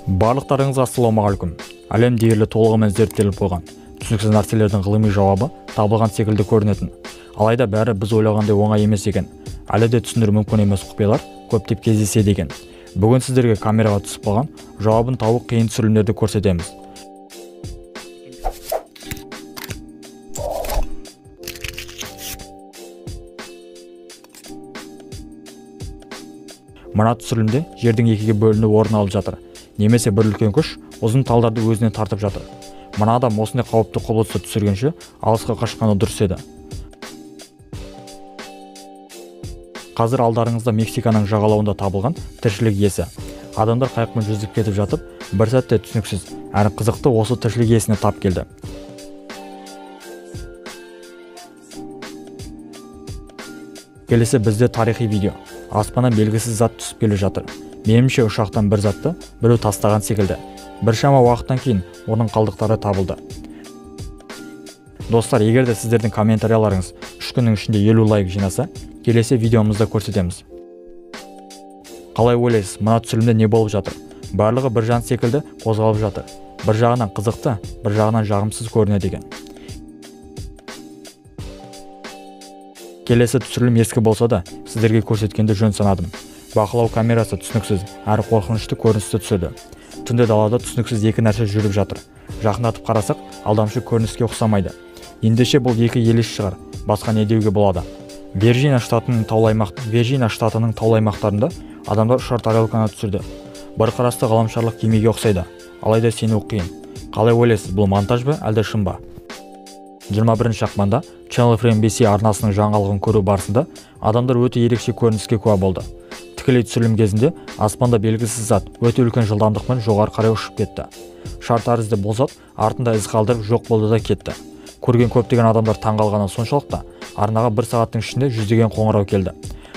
Барлықтарыңызға ассалаумағалейкум. Әлем дерлік толығымен зерттеліп қойған. Түсініксіз нәрселердің ғылыми жауабы табылған секілді көрінетін. Алайда бәрі біз ойлағандай оңай емес екен. Әлі де түсіндіру мүмкін емес құпиялар көптеп кездеседі екен. Бүгін сіздерге камераға түсіп қалған жауабын табу қиын түсірілімдерді көрсетеміз. Мына түсірілімде жердің екіге бөлінуі орын алып жатыр. Немесе бір үлкен күш ұзын талдарды өзіне тартып жатыр. Мына адам осындай қауіпті құбылысты түсіргенше алысқа қашқаны дұрыс еді. Қазір алдарыңызда Мексиканың жағалауында табылған тіршілік иесі. Адамдар қайықпен жүзіп кетіп жатып, бір сәтте түсініксіз әрі қызықты осы тіршілік иесіне тап келді. Келесі бізде тарихи видео. Аспаннан белгісіз зат түсіп келе жатыр. Меніңше ұшақтан бір затты біреу тастаған секілді. Біршама уақыттан кейін оның қалдықтары табылды. Достар, егер де сіздердің комментарияларыңыз 3 күннің ішінде 50 лайк жинаса, келесі видеомызда көрсетеміз. Қалай ойлайсыз, мына түсірілімде не болып жатыр? Барлығы бір жан секілді қозғалып жатыр. Бір жағынан қызықты, бір жағынан жағымсыз көрінеді екен. Келесі түсірілім ескі болса да, сіздерге көрсеткенді жөн санадым. Бақылау камерасы түсініксіз, әрі қорқынышты көріністі түсірді. Түнде далада түсініксіз екі нәрсе жүріп жатыр. Жақындатып қарасақ, алдамшы көрініске ұқсамайды. Ендеше бұл екі елес шығар, басқа не деуге болады? Вирджиния штатының таулы аймақтарында адамдар ұшар тарелканы түсірді. Бір қарасты ғаламшарлық кемеге ұқсайды, алайда сену қиын. Қалай ойлайсыз, бұл монтаж ба, әлде шын ба? 21 ақпанда Channel 4 NBC арнасының жаңалығын көру барысында адамдар өте ерекше көрініске куә болды. Тікелей түсірілім кезінде аспанда белгісіз зат өте үлкен жылдамдықпен жоғары қарай ұшып кетті. Шар тәрізді бұл зат артында із қалдырып жоқ болды да кетті. Көрген көптеген адамдар таңғалғаны соншалықты, арнаға бір сағаттың ішінде жүздеген қоңырау келді.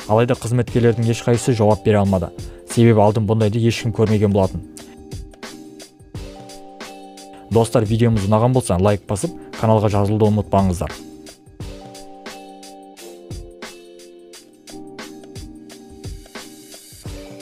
Алайда қызметкерлердің ешқайсысы жауап бере алмады. Себебі алдын бұндайды ешкім көрмеген болатын. Достар, видеомыз ұнаған болса, лайк басып, каналға жазылуды ұмытпаңыздар.